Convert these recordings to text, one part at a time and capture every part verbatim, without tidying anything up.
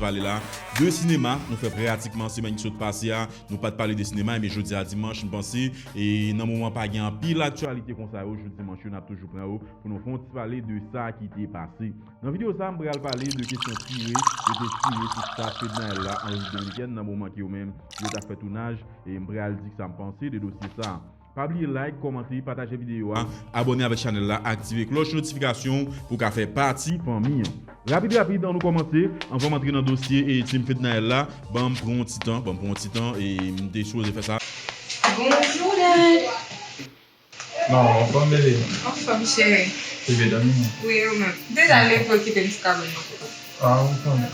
pale la de sinema. Nou fè pratikman semèn ki sot pase a, nou pa t pale de sinema, men jodi a dimanch, m panse, e nan moman pa gen anpil aktyalite konsa yo, jou dimanch yo, n ap toujou pran yo pou nou fè yon ti pale de sa ki te pase. Nan videyo sa, m pral pale de kesyon tire yo te tire sou staf Fednaelle la an Repiblik Dominikèn nan moman ke yo menm yo t ap fè tounaj, e m pral di sa m panse de dosye sa. Pa bliye like, kòmante, pataje videyo a, abòne avèk chanèl la, aktive klòch notifikasyon pou w ka fè pati fanmi an. Rapid, rapid, ann nou kòmanse. Anvan m antre nan dosye e Team Fednaelle la, ban m pran yon ti tan, ban m pran yon ti tan, e m te sipoze fè sa. Bonjou, Dad. Non, anfòm, bebe? Anfòm, cheri. Ou rive dòmi, non? Wi, ou menm? Deja leve, w kite m sou kabann nan. Ah, ou konnen.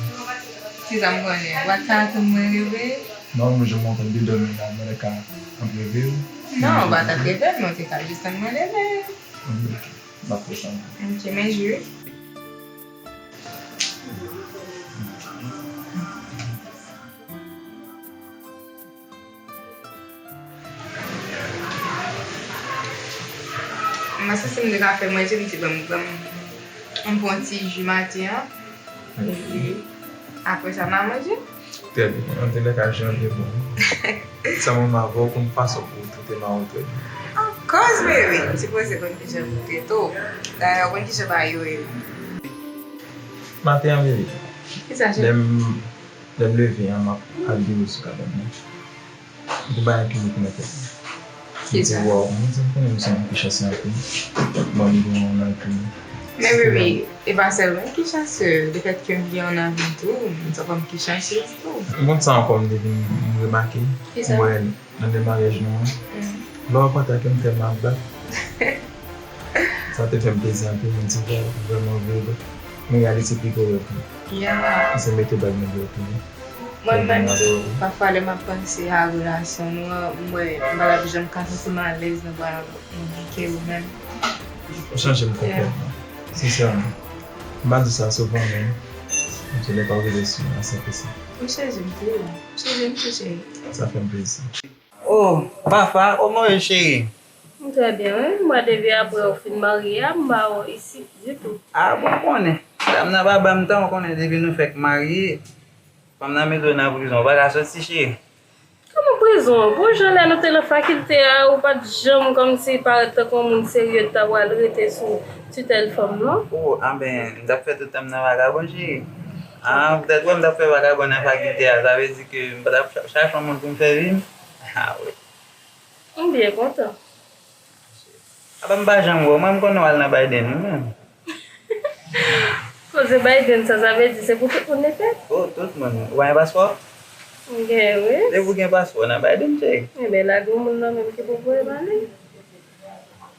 Kisa m konnen? Ou pa t ka tann mwen reve? Non, mwen, jan mwen konn te dòmi la, mwen te ka ap reve w. Non, ou pa t ap reve m, ou te ka jis tann mwen leve. Ok, m ap fè sa. Ok, men jwi. M panse si m te ka fè manje, m di ban m, ban m, m pran ti ji maten an. Epi, apre sa, m a manje. Trè byen. Antouka, jan l ye bon. Sa manman avè w konn fason pou w trete mayo trè byen. Ankòz, bebe, m sipoze konn kijan pou trete w. Dayè, ou konn kijan mayo ye. Maten an, bebe. Kisa, cheri? Lè m, lè m leve an, m ap al biro sou kabann nan. Gon bagay ki mete nan tèt mwen. Kisa? M di, waw, mwen di m konnen m se yon moun ki chanse anpil. Bon, m gen yon anvi. Men bebe, e pa sèl mwen ki chanse, lefètke m gen yon anvi tou, m santi m ki chanse tou. M konn sa ankò, m te vin, m remake. Kisa? M wè nan de maryaj nou an, lè w ap atake m, kè m ap bat. Sa te fè m plezi anpil, m di, waw, vrèman vre, men reyalite pi gwo lòt. Yeah. Se mete bag nan do w tou. Mwen menm tou, pafwa lè m ap panse a relasyon nou an, m wè m pa t ap janm ka santi m alèz nan bra yon fi ke ou menm. Ou chanje m konplètman. Sensèman. M pa di sa souvan, men m di lè pa w rete sou mwen, sa fè sa. Ou chanje m tou. Ou chanje m tou, cheri. Sa fè m plezi. Oh, Fafa, kòman w ye, cheri? M trè byen, wi. M wè depi apre w fin marye a, m pa wè w isit ditou. Ah, bon, konnen. Dam nan pa ban m tan, w konnen, depi nou fèk marye, fanm nan mete w nan prizon, w pa ka soti, cheri. Kòman prizon? Bon, jan lè nou te nan fakilte a, ou pa t janm kòmsi parèt tankou yon moun serye, t ap pral rete sou titèl fanm nan? Oh, anben, m t ap fè tout tan m nan vagabon, cheri. Ah, poutèt wè m t ap fè vagabon nan fakilte a, sa vle di ke m pa t ap cha-, chache yon moun pou m fè vi m? Ah, wi. M byen kontan. Apa m pa janm wè w, mwen m konnen w al nan Biden, wi menm. Koze Biden sa, sa vle di se pou tout moun li fèt? Oh, tout moun. Ou pa gen paspò? M gen, wi. Depi w gen paspò, w nan Biden, cheri. Ebyen, la gen moun nan menm ki pou voye m ale.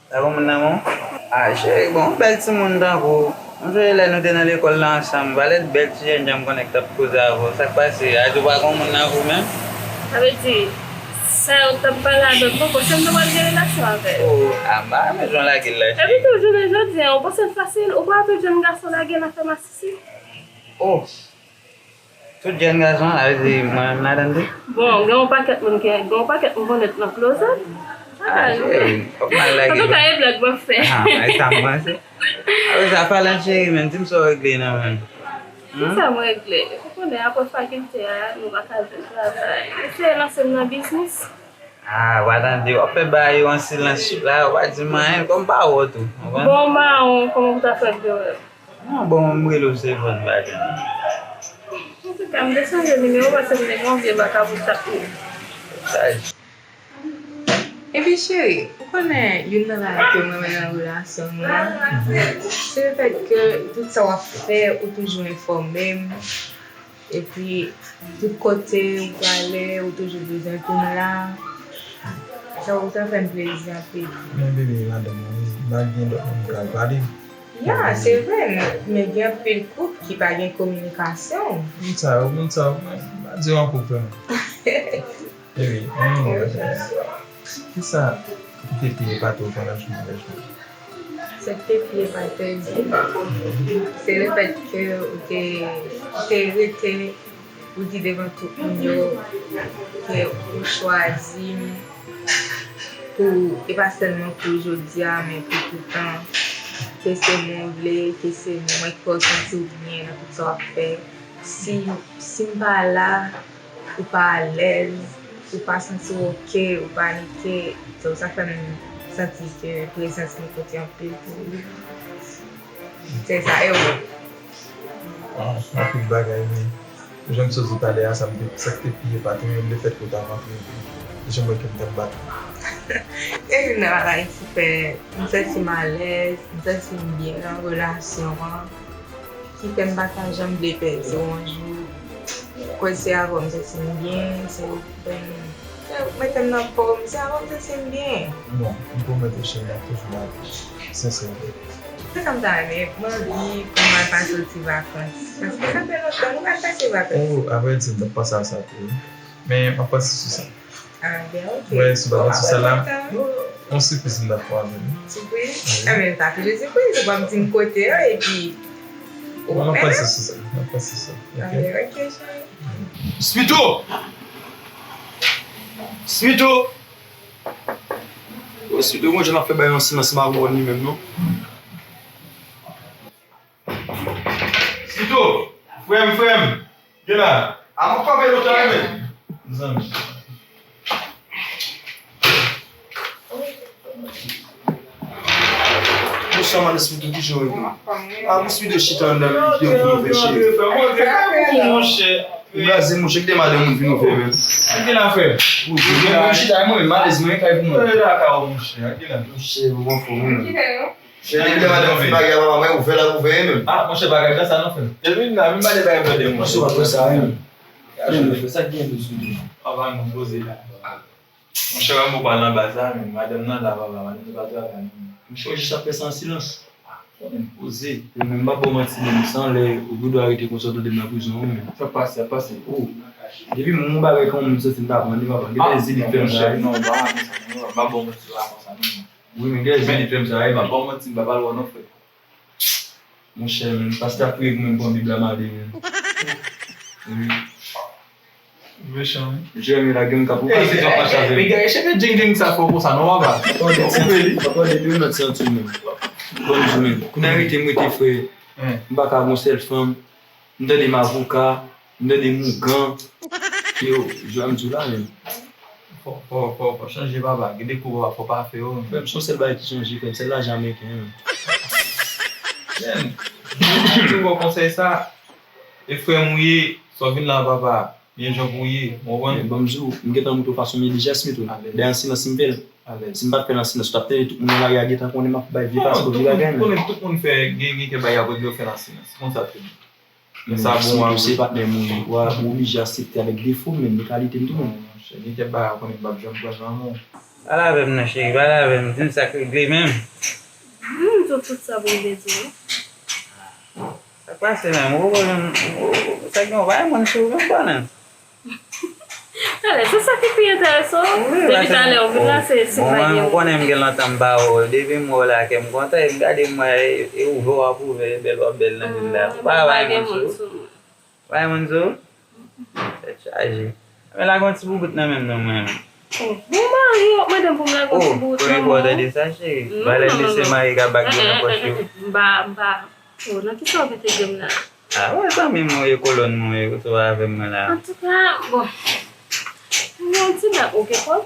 La gen moun nan men w? Ah, cheri, bon, bèl timoun tankou w. M sonje lè nou te nan lekòl la ansanm, valè bèl ti jènjan m konnen k t ap koze avè w. Sa k pase? A di w pa gen moun nan vou menm? Sa vle di, sa yo t ap pale a dòt poko, se m t ap pral gen relasyon avè l. Oh, a m pa renmen jan w lage l la, cheri. Epi tou, jounen jodi a, ou panse l fasil? Ou pa wè tout jèn gason lage nan fè masisi? Oh, tout jèn gason, sa vle di mwen menm ladan l tou? Bon, gen yon pakèt moun ki, gen yon pakèt m konnen k nan klozèt. Ah, cheri, fòk m al lage l. Antouka, e blag m ap fè. Ah, e sa m panse. Apre sa, palan cheri, men, di m sa w regle nan men. Hmm? Kisa m regle? Ou konnen apre fakilte a, nou pa ka jwenn travay. Eseye lanse m nan biznis. Ah, w a tande, w ap fè bagay yo an silans la, w pa di m anyen, kòm m pa wè w tou, w konprann? Bon, mawon, kòman pou ta fè vle wè m? Non, bon, m rele w sou telefòn, m pa jwenn ou. Antouka, m te chanje nimewo paske m te gen yon vye vakabon k t ap rele m. Sa Epi cheri, ou konnen youn nan bagay ke m renmen nan relasyon nou an, se lefèt ke tout sa w ap fè, ou toujou enfòme m. Epi, tout kote ou prale, ou toujou bezwen pou m la. Sa, ou sa fè m plezi anpil. Men bebe, madanm mwen, wi, m pa gen lòt moun m pral pale. Ya, se vre, men, men gen anpil koup ki pa gen kominikasyon. Moun sa yo, moun sa yo, mwen, m pa di yo ankò vrèman. Epi, ann nou wè sa. Kisa ki te pi epate w pandan jou maryaj la? Sa ki te pi epate m, se lefèt ke ou te, ou te rete, ou di devan tout moun yo ke ou chwazi m pou, e pa sèlman pou jodi a, men pou toutan. Ke se mwen ou vle, ke se mwen ki fè w santi w byen nan tout sa w ap fè. Si, si m pa la, ou pa alèz, ou pa santi w oke, ou panike, se sa k fè m santi ke prezans mwen konte anpil pou ou. Se sa, e ou? Waw, anpil bagay, men jan m sot di talè a, sa m te, sa k te pi epate m, lefèt ke w t ap antre epi jan m wè kè m t ap bat. Depi m nan Ayiti, fè m santi m alèz, m santi m byen nan relasyon an, ki fè m pa ta janm vle pèdi w yon jou. Koz se avè w m santi m byen, se ou k fè m, se ou k mete m nan fòm, se avè w m santi m byen. Bon, m pwomèt ou cheri, m ap toujou la avè w, sensèman. Se sa m ta renmen, m anvi pou m al pase yon ti vakans. Paske sa fè lontan nou pa t pase vakans. Oh, avrèdi, m t ap panse a sa tou wi. Men m ap panse sou sa. Ah, ben, ok. Mwen, si w pa panse sou sa la, Bon, yon sipriz m t ap fè avè nou. Sipriz? Ah, men m pa toujou sipriz. Ou pa m di m kote yo, epi. Bon, m ap panse sou sa. M ap panse sou sa. Ah, Ok? Ben, ok, cheri. Smito! Smito! Yo, Smito, bon, jan ap fè bay yon silans mawon li menm, non? Smito! Frè m, frè m! Gen la! A mwen kanpe lontan, wi, men! Zanmi. Bonswa, madan Smito, kijan w ye? A, Smito chita anndan, men ki yon vin ouvè, cheri. Monchè. Ou blaze, monchè, kite madanm ou vin ouvè, men. Kite la, frè. Ou vin chita, mwen, malèz, mwen, kay pou mwen. Monchè, ou anfòm, wi, men. Chè, depi lè madanm fin bagay a papa mwen, ouvè l ap ouvè menm. Ah, monchè, bagay sa non, frè m. Depi m la, menm pa de bagay blòdè, monchè. Monchè, w ap fè sa, menm. Gade, monchè, sa k gen, mesye? Papa, nou poze la. Monchè, wè m pou pale anba sa, menm. Madanm nan la, papa, madanm nan pa travay, non. Monchè, w jis ap fè sa an silans. Konnen poze. Yo menm, m pa ba w manti, menm, san lè, ou gendwa rete konsa, w tande m nan prizon, wi, menm. Sa pase, sa pase. Oh. Depi m wè yon bagay kòm m santi m ta pran li, papa. Gen de zili fè m sa, wi. Non, pa konsa, non, pa ba w manti, pa konsa, non. Wi, men gen zili fè m sa, wi, men. Pa ba w manti, m pa pale w non, frè. Monchè, men, pastè ap priye pou mwen, m pran Bib la, m ale, men. Wi. Mechan, wi. Jeremy la, gen m ka pou pase jan pase avè m. Ey, gade, cheve djeng djeng sa fò konsa, non, papa? Ou koupe li. Papa, depi yon lòt santi, men. Bonjou, men. Kounye a rete m rete, frè. M pa ka gon sèl fanm. M tande m avoka, m tande m ougan. Yo, jwa m di w la menm. Fò, fò, fò, fò chanje papa. Gen de kou papa fò pa fè yo. Frè m, se yon sèl bagay ki chanje, frè m, sèl lajan ameriken an. Men, m di w konsèy sa, e frè m ou ye, sa w vin la papa, men jan pou w ye, ou konprann? Men ban m di w, m gentan montre w fason m ye deja, Smith, wi. Dayè an silans m fè l. Si m pa t fè l an silans, ou t ap tande tout moun nan lari a gentan konnen m ap bay vye paspò, vye bagay, men. Konnen tout moun fè, gen, gen kèk bagay apre yo fè l an silans. Konn sa tou. Men sa bon, se patnè m ou ye. Ou oblije aksepte avèk defo m, men de kalite m tou, non. Monchè, gen kèk bagay ou konnen m p ap janm pran nan men w. Pale avè m non, cheri, pale avè m, di m sa k regle menm. M di w tout sa pou m te di w. Sa k pase menm? Ou, ou, ou, sa gen yon bagay moun sou ou menm, bònen? Talè, se sa ki pi enterese w. Depi talè, ou vin la, se, se pa gen moun. Ou konnen m gen lontan m pa wè w. Depi m wè w la, kè m kontan, e m gade m wè, e, e ouvè w ap ouvè, e bèl w ap bèl nan vil la. Pa bay moun sou ou. Bay moun sou ou? Tèt chaje. Men lage yon ti boubout nan men m non, mwen. Bon, mari w ap mande m pou m lage yon ti boubout nan men w. Oh, premye fwa w tande sa, cheri. Valè li se mari k ap bak dlo nan pòch yo. M pa, m pa. Oh, nan kisa w mete dlo m la? Ah, wè, zanmi m ou ye, kolòn m ou ye, ou sou avè m mwen la. Antouka, bon. M gen yon ti dat, oke, kòb.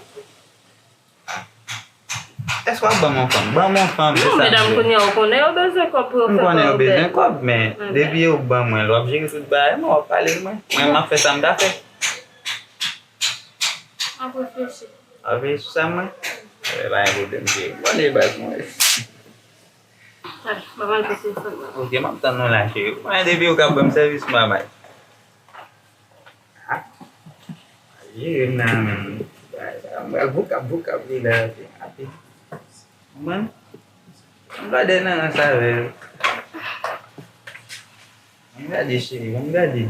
Èske w ap ban m yon fanm? Ban m yon fanm, se sa m vle. Non, medam kounye a, ou konnen yo bezwen kòb pou yo fè kòb. M konnen yo bezwen kòb, men depi yo ban mwen l, w ap jere tout bagay mwen, w ap pale l mwen. Mwen, m ap fè sa m ta fè. M ap reflechi. W ap reflechi sou sa mwen? Ebyen, pa gen pwoblèm, cheri. M konnen baz mwen. Alè, m ap al pran telefòn nan. Oke, m ap tann ou la, cheri. Ou konnen depi ou ka ban m sèvis, m ap bay. Ah. Jere m nan men m. Bagay sa, m pral vokab, vokab li la, ape, ape. Ou konprann? Ban m gade nan rans avè l. Ban m gade, cheri, ban m gade.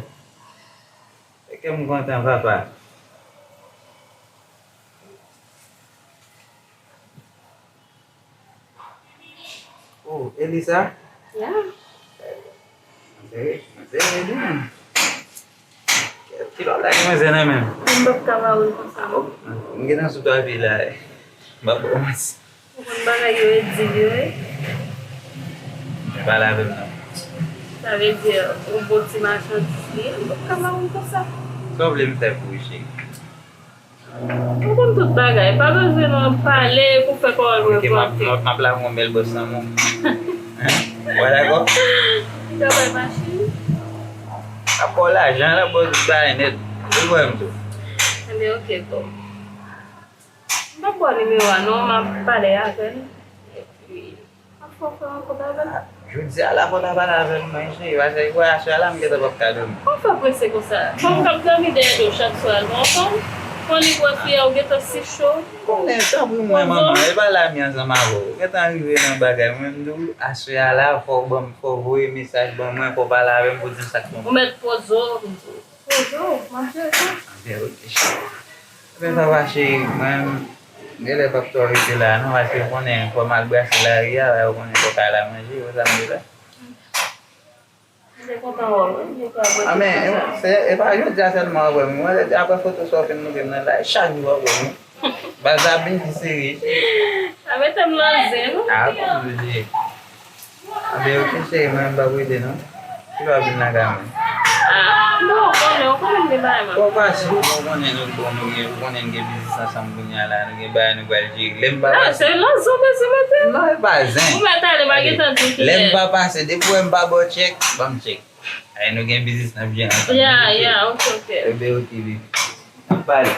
Fè kè m kontan, papa. Oh, Elisa? Ya. Mwen sere, mwen sere, wi, men. Ki lòt la gen mwen sere nan men m? M p ap ka ba ou l konsa. Oh, m gen nan sou twa pye la, eh. M p ap ba w manti. Ou konn bagay yo e di l yo, wi. Men pale avè m non. Sa vle di, yon bon ti machandiz li ye, m p ap ka ba w konsa. Sa w vle m fè pou ou, cheri? Ou konn tout bagay, pa bezwen nan pale pou fè kò w remonte. Ok, m ap, m ap, m ap lage yon bèl bòs nan men w. Hein? Ou pa dakò? Travay machin. Ap ba w lajan la, bòs, tout bagay nèt. Ou kwè m tou? Enben, ok, bò. M p ap ba w nimewo a non, m ap pale avè l. Epi, m ap fè w fè rankont avè l. Ah, jodi a la fò w ta pale avè l, mwen, cheri, paske ou wè aswè a la, m gentan p ap ka dòmi. Kòman w fè prese konsa? Fanm k ap dòmi dèyè do w chak swa, non, fanm? Fò li bwè fi a, ou gentan si cho. Konnen, tanpri mwen, manman, e pa lami ansanm avè w. Ou gentan rive nan bagay, mwen, m di w, aswè a la, fò w ban m, fò w voye mesaj ban mwen, fò w pale avè m pou w di m sa k pran. Ou mèt poze w, m di w. Poze w, m ap jere sa. Anben, ok, cheri. Anben, papa cheri, mwen, m genlè p ap twò rete la, non, paske ou konnen, fò m al brase lari a, ou konnen fò kay la manje, ou wè sa m di la. M te kontan wè w, wi, m te kontan wè w. Anben, se, e pa jodi a sèlman w ap wè m, mwen, apre foto sa w fin montre m nan la, chak jou w ap wè m, wi. Baz la byen pi serye, cheri. Sa mete m nan zen, non? Ah, pa oblije. Anben, ok, cheri, mwen, m p ap rete, non. Kilè w ap vin lakay mwen? Ah, bon, ou konnen, ou konnen m gen bagay, mwen. Fò w pase, ou konnen nou, bon, nou gen, ou konnen n gen biznis ansanm kounye a la, nou gen bagay nou pral jere. Lè m pa pase. Ah, se nan zen w bezwen mete m? Non, e pa zen. Ou mèt ale, pa gen tan di kilè. Lè m pa pase, depi w wè m pa ba w tchèk, ban m tchèk. Ay, nou gen biznis n ap jere ansanm. Ya, ya, ok, ok. Enben, ok, baby. N ap pale.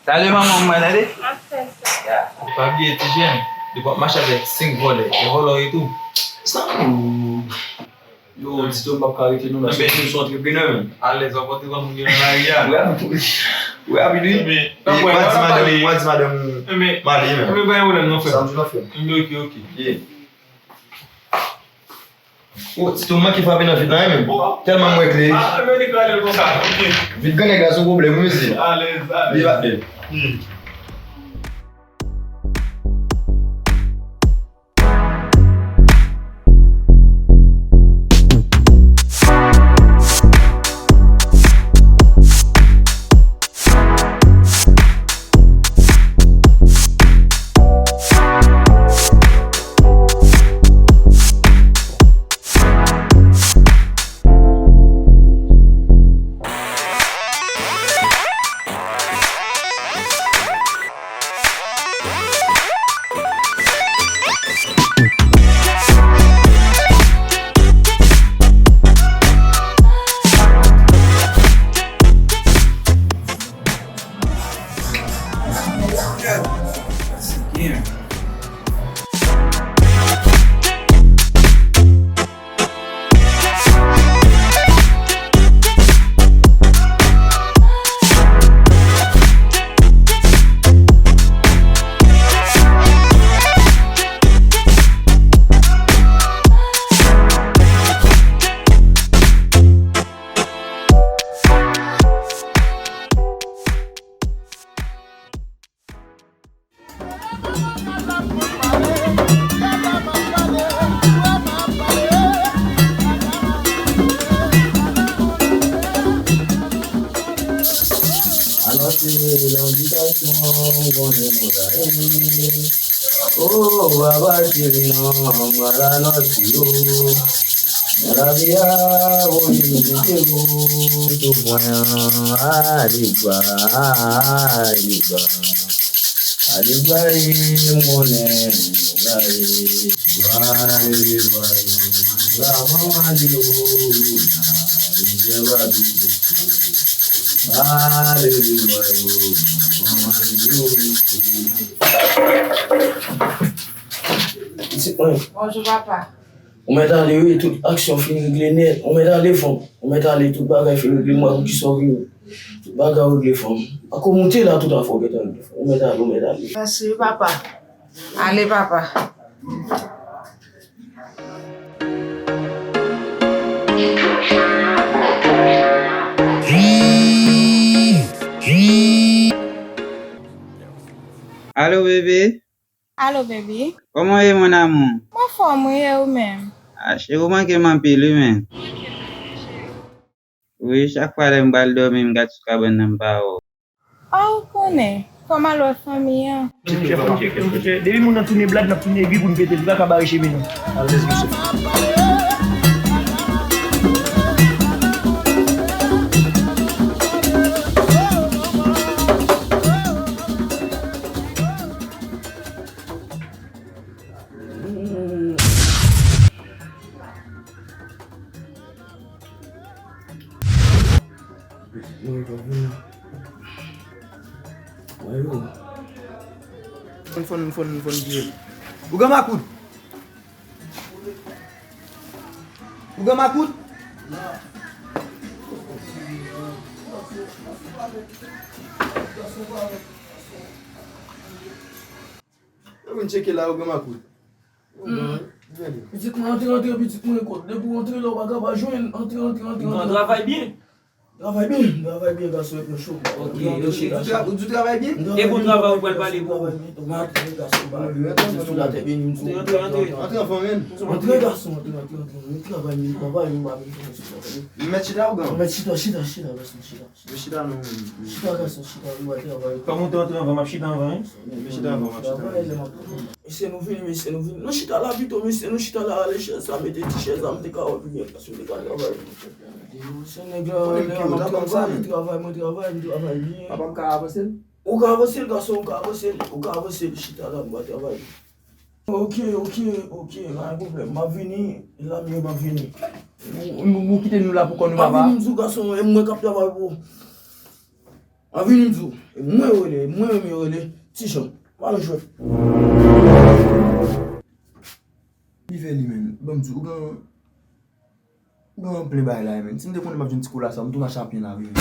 Salye manman mwen, tande? M ap fè sa. Ya. Pa bliye, ti jèn, depi w ap mache avèk senk vòlè, e vòlè w ye tou. Sa ou? Yo, Tito, m p ap ka rete non, la. Enben, se yon antreprenè, menm. Alèz, w ap antre kòm moun ki nan lari a. Wè, wè, wi. Enben, w a di madanm, w a di madanm m ale, menm. Enben, pa gen pwoblèm, non, frè m. Sa m di, non, frè m. Enben, ok, ok. Yeah. Oh, Tito manke frape nan vit la, wi, menm. Tèlman mwen kle. Ah, men li kale l konsa. Ok. Vit grannèg la se yon pwoblèm, wi, mesye. Alèz, alèz. Li pa bèl. Hmm. Anonse lanbitasyon, m konnen nou la, wi. Oh, papa cheri, non, m pral anonse yo. Nan lavi a, Bondye vizite yo. Sou pwen an, alegwa, alegwa. Alegwa, e m konnen nou la, e. Joyeux, joyeux, joyeux, joyeux, joyeux. Bonjou, papa. Ou mèt ale, wi, tout aksyon fin regle nèt. Ou mèt ale, fanm. Ou mèt ale, tout bagay fin regle. M wè poukisa w vini. Tout bagay regle, fanm. Ankò moute la, tout afè w gentan regle, fanm. Ou mèt ale, ou mèt ale. Mèsi, wi, papa. Ale, papa. Alo, bebe. Alo, baby. Kòman w ye, mon amour? M anfòm, wi, e ou menm? Ah, cheri, ou manke m anpil, wi, men. Wi, chak fwa lè m pral dòmi, m gad sou kabann nan, m pa wè w. Oh, ou konnen, fò m al wè fanmi an. Depi moun nan tounen blad, n ap tounen egri pou n pete l, li pa ka bare chemen nan. Alèz, mesye. Mwen, mwen, mwen. Mwen, yo. Fòn, fòn, fòn, fòn vire. Ougan Makout! Ougan Makout! Yo vin tcheke la, Ougan Makout. Pitit mwen, antre, antre, pitit mwen, kot. Depi w antre la, w pa ka pa jwenn. Antre, antre, antre, antre. Travay byen. Travay byen, travay byen, gason, yo cho. Ok, ok. Ou di travay byen? E bon travay ou pral pale pou ou. Antre, antre, antre. Antre, antre, antre. Antre, gason, antre, antre, antre. Nou travay, nou travay, nou pa bezwen travay. Mèt chita, Ougan? Mèt chita, chita, chita, gason, chita. Mèt chita, non. Chita, gason, chita, nou pral travay. Kòman ou te antre anvan, m ap chita anvan, wi. Mèt chita anvan, m ap chita anvan. Mesye, nou vini, mesye, nou vini. Nou chita la pito, mesye, nou chita la, ale chèz la, mete ti chèz la, m te ka wè pi byen, paske m te ka travay. Se nèg la, lè m ap travay, mwen travay, mwen travay byen. Papa, m ka avanse l? Ou ka avanse l, gason, ou ka avanse l, ou ka avanse l, chita la, nou va travay. Ok, ok, ok, pa gen pwoblèm. M ap vini, lami yo, m ap vini. Ou, ou, ou kite nou la pou kò nou, papa. M ap vini, m di w, gason, e mwen k ap travay pou ou. M ap vini, m di w. E mwen yo rele, e mwen menm yo rele. Ti Jan, pa nan jwèt. Li fè li menm. Ban m di w, ou gen Ou gen plen bagay la, menm. Si m te konnen m ap jwenn ti kola sa, m tou mache a pye la, wi, menm.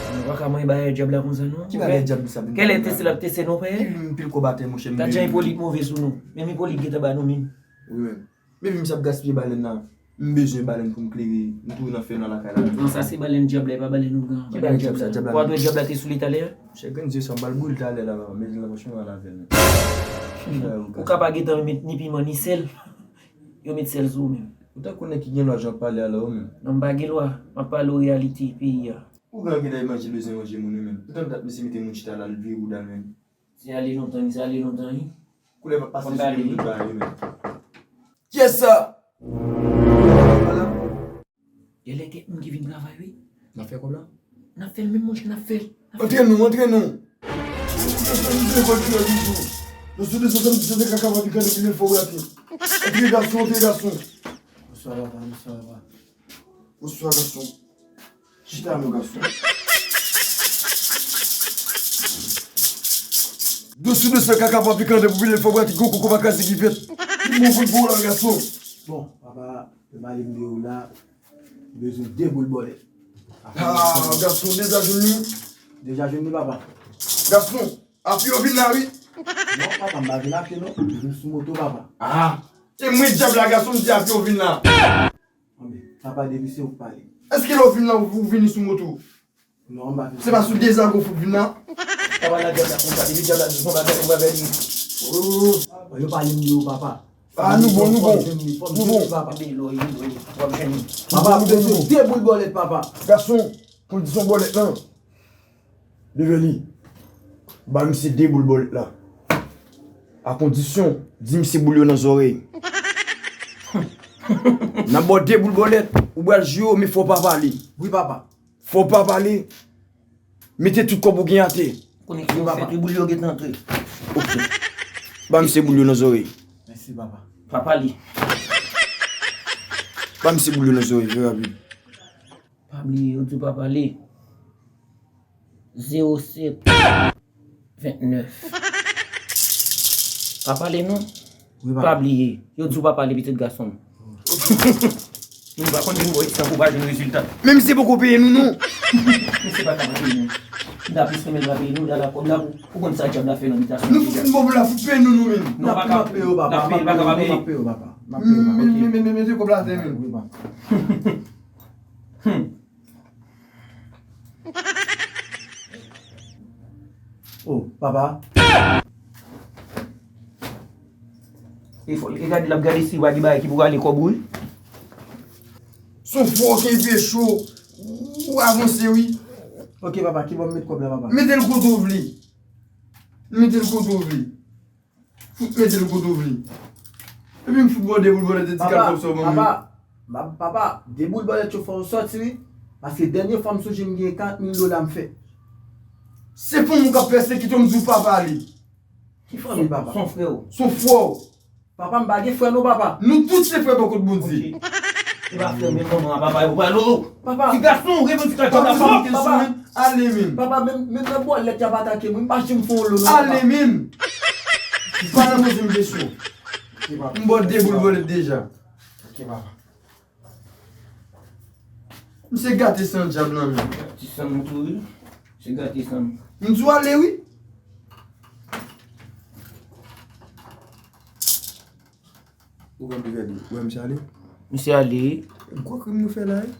Nou pa ka manyen bagay dyab la konsa, non. Ki bagay dyab sa vin fè la? Kèlè teste l ap teste nou, pè? Pil, pil kòb atè, monchè, m. Gad jan Ipolit move sou nou. Menm Ipolit gentan ba nou min. Wi, menm. Men vi misye ap gaspiye balèn nan. M bezwen balèn pou m klere. M tou nan fè nan lakay la, menm. Non, sa se balèn dyab la, e pa balèn ougan. Ki bagay dyab sa, dyab la? Ou pa wè dyab la te sou li talè a? Monchè, grenn zye sa, m pral boule talè la, papa. Mete l nan pòch mwen, m al avè l, menm. Ou ka pa gentan met ni piman, ni sèl. Yo met sèl sou ou menm. Ou tankou nèg ki gen lwa jan w ap pale a la ou menm. Non, m pa gen lwa. M ap pale w reyalite peyi a. Ougan genlè manje bezwen manje moun wi menm. Pou tann dat misye mete moun chita la, l vire bouda l menm. Se ale lontan wi, se ale lontan wi. Koulè p ap pase sou li, tout bagay wi menm. Kiyès sa? Ala. Genlè kèk moun ki vin travay, wi. N ap fè kòb la? N ap fè l menm, monchè, n ap fè l. Antre nou, antre nou. Antre, gason. Bonswa, papa, bonswa, papa. Chita non, gason. Dosou de sa kaka pa pikante pou pile fò pratik gwo koko pa kazi ki fèt. Ki bon fout pou la, gason. Bon, papa, yo male m deyò la. Bezwen de boul bòlèt. Ah, gason, deja jwenn li? Deja jwenn li, papa. Gason, a pye w vin la, wi. Non, papa, m pa vin a pye, non. M vin sou moto, papa. Ah, e mwen dyab la, gason, m di a pye w vin la. Anben, papa, depi se ou k pale. Èske lè w vin la, ou, ou vini sou moto? Non, m pa vin. Se pa sou dezago fout vin la? Papa, la dyab la konsa, depi dyab la di konsa, dyab la konsa, li. Oh, yo pale m deyò, papa. Ah, nou bon, nou bon. Nou bon. Papa, m bezwen de boul bòlèt, papa. Gason, kondisyon bòlèt lan. Leve li. Ba misye de boul bòlèt la. A kondisyon, di misye boul yo nan zòrèy. N ap ba w de boul bòlèt, ou pral jwe yo, men fò w pa pale. Wi, papa. Fò w pa pale. Mete tout kòb ou gen atè. Konnen ki yo fèt, wi, boul yo gentan antre. Ok. Ba misye boul yo nan zòrèy. Mèsi, papa. Pa pale. Ba misye boul yo nan zòrèy, trè rapid. Pa bliye, yo di w pa pale. Zewo sèt. Vennèf. Pa pale non. Wi, papa. Pa bliye. Yo di w pa pale, pitit gason m. Moun pa konn vin bò isit tankou pa jwenn rezilta. Menm si poko peye nou, non. Misye pa ka peye nou. M ta plis renmen l pa peye nou, la la kòb la pou, pou konn sa dyab la fè nan bitasyon. Nou fout vin bò pou la fout peye nou, nou menm. Non, pa ka peye w, papa. N ap peye l, pa ka pa peye. N ap peye w, papa. N ap peye w, papa. M, m, m, m, m, mete kòb la atè menm. Wi, papa. Hmm. Oh, papa. E fò, e gade l ap gade si pa gen bagay ki pou rale kòb ou, wi. Son fò ke vye cho. Ou avanse, wi. Ok, papa, ki bò m met kòb la, papa? Mete l kote w vle. Mete l kote w vle. Fout mete l kote w vle. Epi m fout bò de boul bòlèt de ti kab kòb sa w ban m yo. Papa, papa, papa, de boul bòlèt yo fò w sòti wi. Paske dènye fwa m sonje m gen karant mil dola m fè. Se fanmi w k ap pèsekite w, m di w pa pale. Ki fanmi, papa? Son frè w. Son frè w. Papa, m pa gen frè non, papa. Nou tout se frè bò kot Bondye. Ok. E pa frè m, men manman a papa yo pral ou. Papa. Ti gason, revandikatè papa, papa. Ale, men. Papa, menm, menm nan bòlèt y ap atake mwen, m pa janm fè yon lo non, papa. Ale, men. Pa nan poze m kesyon. Ok, papa. M ba w de boul bòlèt deja. Ok, papa. Misye gate san dyab lan, men. Gate san m tou, wi. Misye gate san m. M di w ale, wi. Ou konn pi fè di, ou wè misye ale? Misye ale. Gwo krim nou fè la, wi.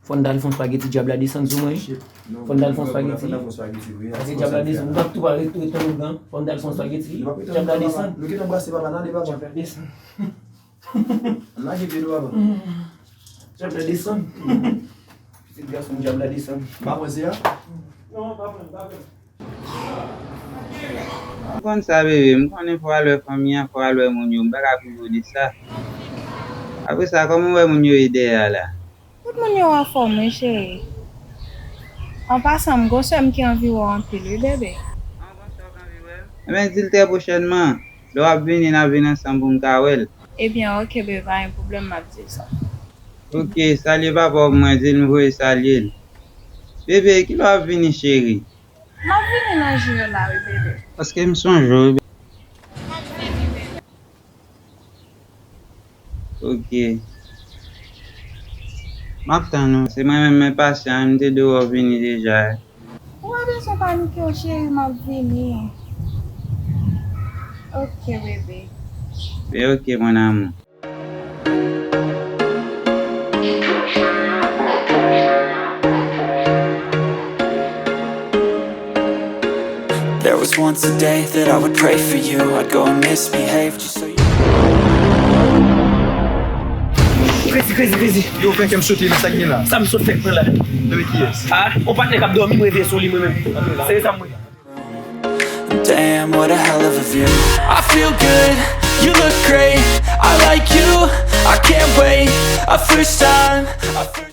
Fò n t al fè yon spageti, dyab la desann sou mwen. Shit. Non, fò n t al fè yon spageti. Fò n t al fè yon spageti, wi. Paske dyab la desann, nou t ap tou pral ret, ret nan ougan. Fò n t al fè yon spageti, dyab la desann. Nou gentan brase papa, n ale papa. Dyab la desann. N lage pye nou papa. Dyab la desann. Pitit gason m, dyab la desann. M pa pran se a? Non, pa pran, pa pran. M konn sa, bebe. M konnen fò w al wè fanmi an, fò w al wè moun yo. M pa ka prive w de sa. Apre sa, kòman w wè moun yo ye dèyè a la? Tout moun yo anfòm, wi, cheri. An pasan, m gon sè m ki anvi wè w anpil, wi, bebe. An gon sè w k anvi wè m? Ebyen, di l trè pwochènman. Lè w ap vini, n a vin ansanm pou m ka wè l. Ebyen, oke, bebe, pa gen pwoblèm, m ap di l sa. Oke, salye papa w pou mwen, di l m voye salye l. Bebe, kilè w ap vini, cheri? M ap vini nan jou yo la, wi, bebe. Paske m sonje w, wi, bebe. Ok. M ap tann ou. Se mwen menm m enpasyan, m te dwe wè w vini deja. Ou pa bezwen panike, cheri, m ap vini. Ok, bebe. Ben ok, mon amour. There was once a day that I would pray for you. I'd go and misbehave just so you. Crazy, crazy, crazy. Yo, fè kè m sote nan sa k gen la. Sa m sot fèk pran la. Nan men kiyès? Ah, on patnè k ap dòmi, m reveye sou li, mwen menm. Se sa m wè. Damn, what a hell of a view. I feel good, you look great. I like you, I can't wait. A first time, a first